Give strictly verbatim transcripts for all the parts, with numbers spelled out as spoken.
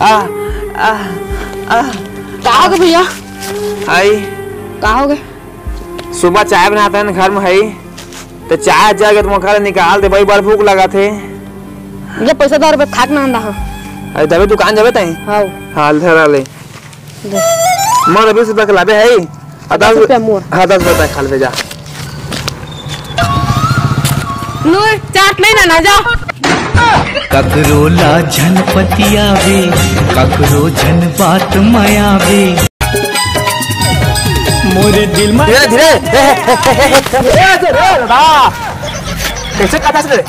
आ, आ, आ। का होगे भैया? आई। का होगे? सुबह चाय बनात रहेन घर में हई, त चाय जर गे त मोला निकाल दे भाई, बड़ भूख लगत हे। ले पैसा दस रुपया खाके ना आंदा हाँ। अरे दबे दुकान जाबे तई? हाँ। हाँ, धरा ले। दे। मोर अभी सुबह के लाबे हई। आ, दस दस रुपया मोर। हाँ, दस रुपया खा ले जा। नूर, चाट नहीं ना, ना जा। ककरो ला झन पतियावे, ककरो झन बात मयावे। मोरे दिल में धीरे, धीरे। ए, ए, ए, ए, ए, ए, ए, ए, ए, दादा। कैसे कहता से?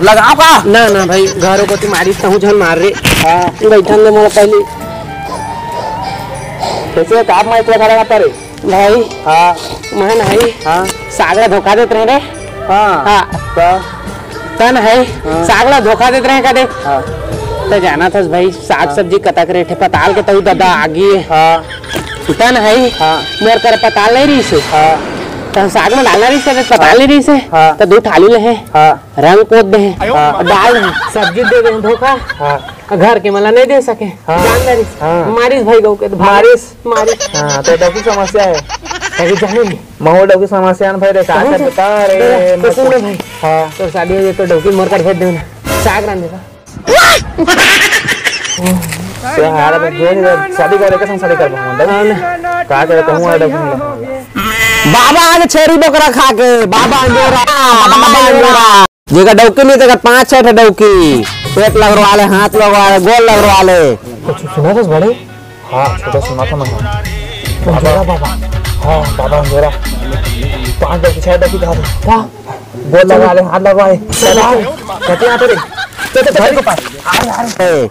लगाओ का? ना, ना भाई, घरों को ती मारिस, तहूँ झन मार रे। हाँ। बैठन दे मोला पहले। कैसे, का मार इतना खड़ा करता रे? भाई, हाँ। मैं नहीं। हाँ। साग ला धोखा देत रहे रे। हाँ। हाँ। त? तन है, हाँ। साग ला धोखा देत रहे कदे। हाँ। त जानत हस भाई, साग हाँ। सब्जी कतक रेट हे, पताल के तहूँ ददा आगी। हाँ। तन है, हाँ। मोर कर पताल नहीं रहिस हे। हाँ। त साग में डालना रहिस हे, पताल हाँ। नहीं रहिस हे। हाँ। त दू ठाली ले हे। हाँ। रंग पोत दे हे। हाँ। डाल दे हे, सब्जी दे दे हे धोखा। हाँ। घर के मला नहीं दे सके। हाँ। जान डारिस। हाँ। मारिस भाई गऊ के, मारिस। मारिस। हाँ, त डौकी समस्या हे। कभी जाने नहीं। महू डौकी समस्या न भाई रे, का कहाँ कर से? बता रे, तेरा मत कुछ नहीं भाई। हाँ। तोर शादी हो जाए तो डौकी मोर कर भेज देना। साग रांध देगा। से हारा तो जो है, शादी करे, कसम शादी कर पाऊंगा। हाँ ना। का करे, कहूँ आ डौकी नहीं। बाबा ने छेरी बोकरा खा के, बाबा अंजोरा, बाबा अंजोरा। जेकर डौकी नहीं, तेकर पाँच छह ठे डौकी। पेट लगवा ले, हाथ लगवा ले, गोल लगवा ले। कुछ सुना था बड़े? हाँ, छोटा सुना था मैं। बाबा, बाबा। हाँ, बाबा अंजोरा। पाँच डौकी, छह डौकी खा दे। हाँ। गोल लगा ले, हाथ लगवा ले। चल, आ। कते यहाँ पे रे? चल, चल, चल, चल। ए,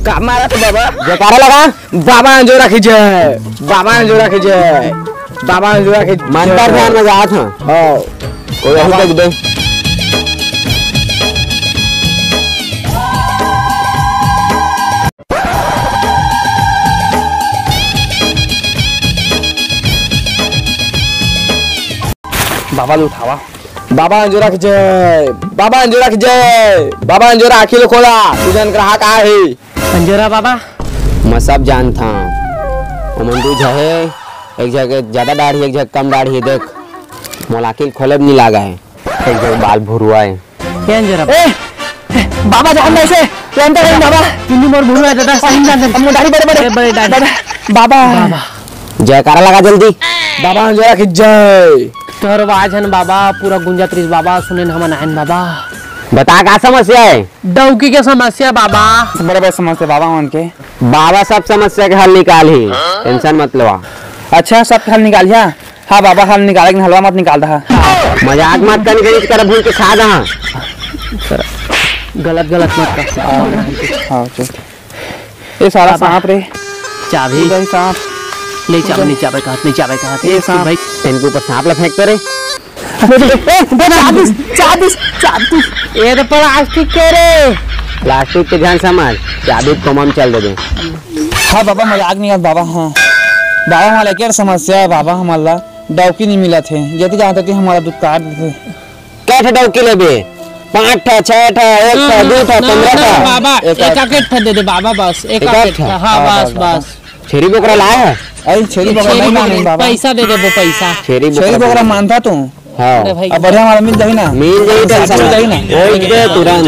का मारा तो बाबा? जयकारा लगा। बाबा अंजोरा की जय, बाबा अंजोरा की जय, बाबा अंजोरा की मंदिर जय। ध्यान में जात हूँ। हाँ। कोई अभी तक दे। बाबा ल उठावा। बाबा अंजोरा की जय, बाबा अंजोरा की जय, बाबा अंजोरा आँखी ल खोला, दू झन ग्राहक आए हे। अंजोरा बाबा। मैं सब जानत हूँ। ओमन दू झ हे, एक झ के ज्यादा दाढ़ी, एक झ के कम दाढ़ी। देख, मोला आँखी ल खोले भी नहीं लागा है। एक झ के बाल भुरुआ है। ए अंजोरा बाबा। ए, ए, बाबा जान दे इसे, जानता नहीं बाबा। तुम भी मोर भुरुआ है दादा, सही जानते हैं। हम दाढ़ी बड़े बड़े। ए, बड़े दाढ़ी। दादा, बाबा। बाबा। जयकारा लगा जल्दी। बाबा अंजोरा की जय। तोहर आवाज हन बाबा, पूरा गुंजत रहिस बाबा, सुने न हमन आयन बाबा। बता का समस्या है? डौकी के समस्या बाबा। बड़े बड़े समस्या बाबा मन के। बाबा सब समस्या के हल निकाल ही, tension मत लेवा। अच्छा, सब हल निकाल ही। हाँ बाबा, हल निकाले के हलवा मत निकाल दहा। मजाक मत कर, कर भूल के खा दहा। गलत गलत मत कर। हाँ, चल। ये सारा बाबा। सांप रे। चाबी। इधर ही सांप। नहीं चाबे, नहीं चाबे कहत, नहीं चाबे कहत। ये ये सांप। भाई। इनके ऊपर सांप ला फेंकते रे। ए, दे चाबी, चाबी, चाबी। ये तो प्लास्टिक के रे। प्लास्टिक के ध्यान समझ, चाबी कोमा में चल देबे। हाँ बाबा, मजाक नहीं करत बाबा। हाँ बाबा, हमारा एक समस्या है बाबा, हमारा डौकी नहीं मिलत हे, यदि जानते तो हमारा दुत्कार देते। कै ठे डौकी लेबे? पाँच ठे, छह ठे, एक ठे, हाँ, दू ठे, ना, पंद्रह ना, ठे? बाबा, एक एक आध एक ठे दे दे बाबा, बस एक एक आध आध ठे? ठे। हाँ, हाँ, बस, बस, बस। बस। छेरी बोकरा लाए है? अरे छेरी बोकरा छेरी नहीं बोकरा लाने बाबा। पैसा दे देबो, पैसा। छेरी छेरी बोकरा बोकरा बोले। मानता तू? हाँ। अरे भाई। अब बढ़िया वाला मिल जाही ना? मिल जाही, पैसा tension मिल जाही ना? मिल जाही तुरंत।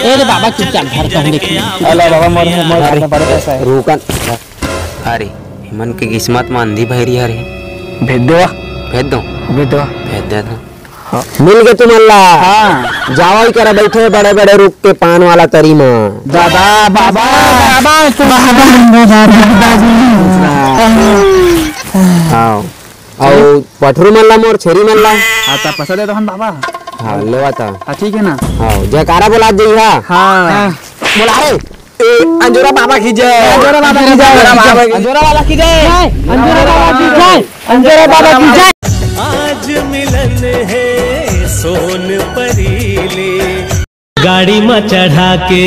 ए रे बाबा, चुपचाप घर का हम देखिए। अला बाबा, मर, मर, अरे, मर, बड़े पैसा है। रुकन। अरे, इमन के किस्मत में अंधी भैरी हरे। भेज देवा। भेज दो। भेज देवा। भेज दे दो। हाँ। मिल गए तुमन ला। हाँ। जावा ही करा, बैठे बड़े बड़े रुख के पान वाला तरी में। दादा, बाबा, बाबा, बाबा, बाबा। हाँ। और पठरू मन ला मोर, छेरी मन ला। हाँ, त पैसा दे दो हन बाबा। हाँ, लेवा त। हाँ, ठीक है ना? हाँ, जयकारा बोला जइहा। हाँ। बोला रे। ए, अंजोरा बाबा की जय। अंजोरा बाबा की जय। अंजोरा बाबा की जय। अंजोरा बाबा की जय। अंजोरा बाबा की जय। आज मिलन है सोन परी ले। गाड़ी म चढ़ा के,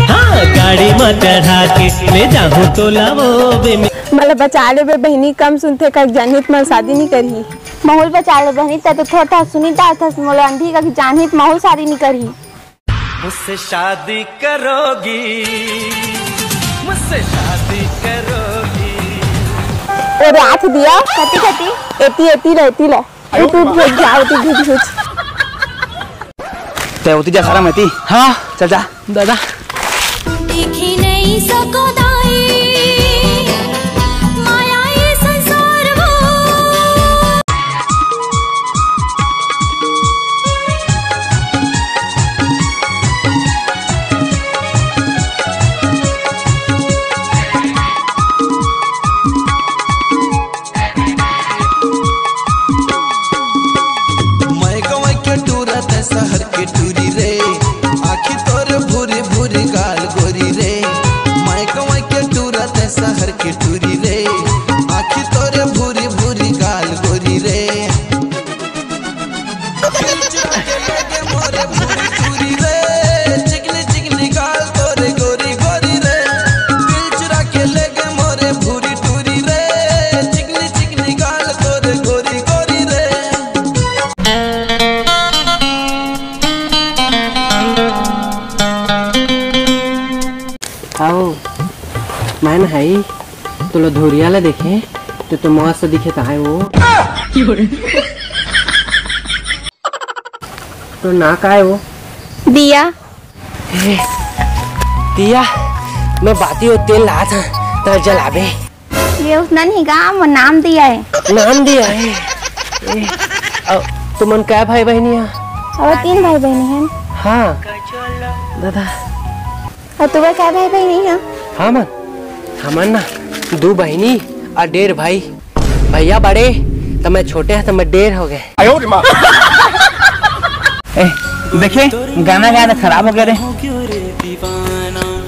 हाँ, गाड़ी म चढ़ा के ले जाहूं तोला वो बे। मला बचा लेबे बहिनी, कम सुनथे का जानही त मोला शादी नी करही। महू ल बचा ले बहिनी, तै तो थोर था सुनी डारथस, मोला अंधी का जानही त महू ल शादी नी करही। मुझसे शादी करोगी, मुझसे शादी करोगी। अरे आँख दिया, कति कति? एती, एती ला, एती ला। एती भेज जा, एती भेज, भेज। ते ओती जा सारा में ती। हाँ। चल जा। दादा। देखी नहीं सको दाई, माया ये संसार वो। मैं गंवई के टूरा तैं सहर के टूरी रे, आँखी तोर भूरी भूरी गाल गोरी रे। मैं गंवई के टूरा तैं सहर के टूरी रे, आँखी तोर भूरी भूरी गाल गोरी रे। आओ, मैं न हई, तोला धुरिया ला देखे, तो, तो मस्त दिखे ताय वो। तो ना काय वो? दिया। ए, दिया, मैं बाती वो तेल लात हँव, त जलाबे। ये उसना नहीं गा, वो नाम दिया है। नाम दिया है? ए, अ, तुमन काय भाई बहिनी हा? अउ तीन भाई बहिनी हैं। हाँ। दादा। अउ तुमन काय भाई बहिनी हा? हमन, हमन ना दू बहिनी अउ डेढ़ भाई। भैया बड़े, त मैं छोटे हा, त मैं डेढ़ हो गए। ए, देखे, गाना गाना खराब हो गया रे।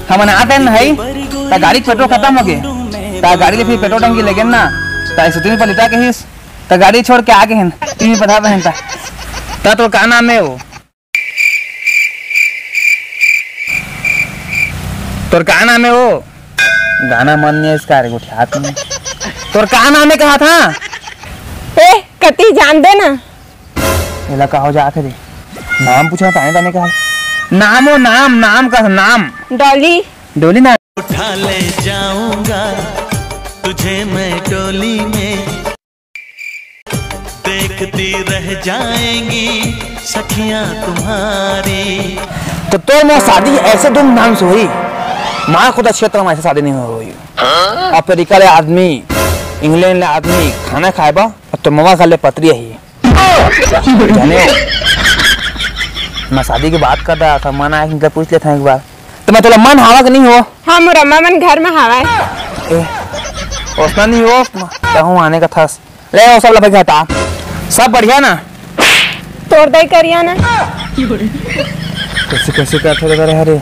हमन आते न हई, त गाड़ी के पेट्रोल खतम हो गए, त गाड़ी ले फिर पेट्रोल टंकी ले गेन ना, त स्टेशन पर लिटा के हिस, त गाड़ी छोड़ के आ गए हन, टीवी बता दे हन त। त तोर का नाम है वो? तोर का नाम है वो? गाना मन नहीं है इसका, अरे गोठियात नहीं। तोर का नाम है कहा था? ए, कती जान दे ना। एला का हो जात हे रे? नाम पूछा ताने ताने कहा। नाम हो नाम, नाम का नाम। डॉली। डॉली ना। उठा ले जाऊंगा तुझे मैं डोली में, देखती रह जाएंगी सखियां तुम्हारी। तो तोर मोर शादी ऐसे धूमधाम से होई, माँ खुद क्षेत्र में ऐसे शादी नहीं होई। अफ्रीका ले आदमी, इंग्लैंड ले आदमी खाना खाए बा, अउ तो मवा खा ले पतरी ही। जाने हो, मैं शादी की बात कर रहा था, मन आए कि इनका पूछ लेता हूँ एक बार। तो मैं तोला मन हावा कि नहीं हो? हाँ, मोर अम्मा मन घर में हावा है। ए, ओसना नहीं हो, कहूँ आने का था। ले, वो सब लपेट के हटा, सब बढ़िया ना? तोर दई करिया ना। कैसे, कैसे करथे रे, अरे,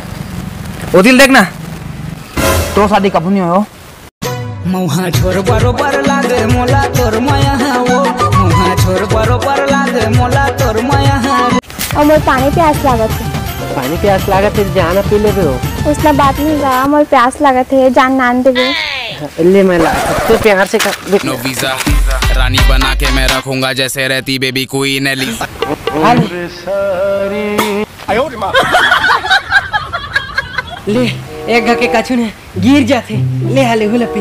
ओ दिल देख ना, तोर शादी कभू नहीं हो। मुहा छोर बरोबर लागे मोला तोर मया वो, मुहा छोर बरोबर लागे मोला तोर मया वो। अउ मोर पानी प्यास लागत हे। पानी प्यास लागत हे, जाना पी लेबे हो। उसना बात नहीं बा, मोर प्यास लागत हे, जान नान देबे। ले मैं ला, सबसे प्यार से कर, देख। No visa, रानी बना के मैं रखूंगा जैसे रहती बेबी क्वीन एलिसा। ले, एक घके कछु ने गिर जाथे। ले हाले हुला पी।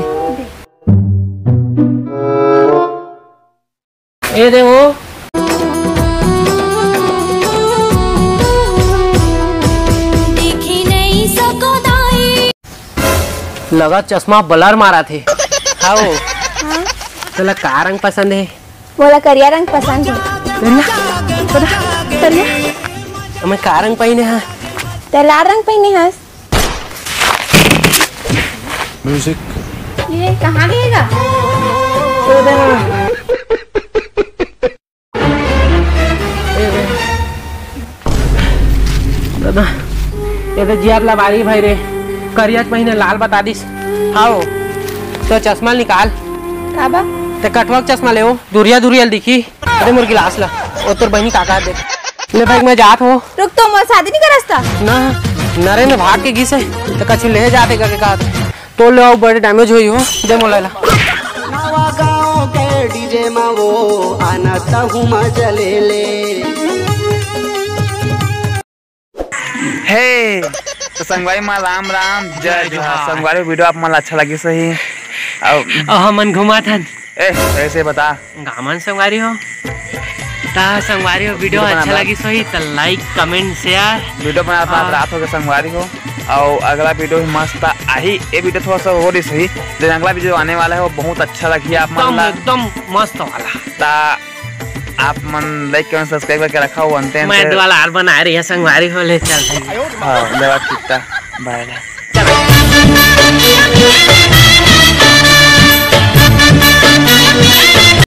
ए दे वो। देखी नहीं सको दाई। लगा चश्मा blur मारा थे। हाँ वो। हाँ? तोला का रंग पसंद है? मोला करिया रंग पसंद है। करिया? करिया? मैं का रंग पहिने हाँ? ते लाल रंग पहिने हस। Music। ये कहाँ गएगा? दादा, ये तो जियात ला बारी भाई रे, करिया के महीने लाल बता दिस। हाओ, तो चश्मा निकाल। काबा? ते कठवा के चश्मा ले वो, दुरिया दुरिया दिखी। अरे मोर गिलास ला, ओ तोर बहिनी काका देख। ले भाई मैं जात हो। रुक तो, मोर शादी नहीं करस ता? ना, नरेंद्र भाग के गिसे, तो कछु ले जाते करके कहा। तो ले आओ, बड़े damage होई हो, दे मोला ला। नवा गांव के डीजे मा वो आना तहु मजा ले ले। ए, तो संगवारी मन राम राम, जय जोहार। संगवारी, video आप मन ला अच्छा लगिस होही। अब अउ हमन घुमात हन। ए, ऐसे बता। गामन संगवारी हो। ता संगवारी हो, video video बना अच्छा बा। लगिस होही, त like, comment, share। Video बनात बनात अउ रात हो गे संगवारी हो। अउ अगला video भी मस्त आही। ए video थोड़ा सा हो रही सही, लेकिन अगला video आने वाला है, वो बहुत अच्छा लगी आप मन एकदम, ला। एकदम मस्त वाला। ता आप मन like, comment, subscribe करके रखा हो, अंते मैं अंते। दुआला आर बना रही है संगवारी हो, ले चल रही है। हाँ, लेवा कित्ता। Bye bye।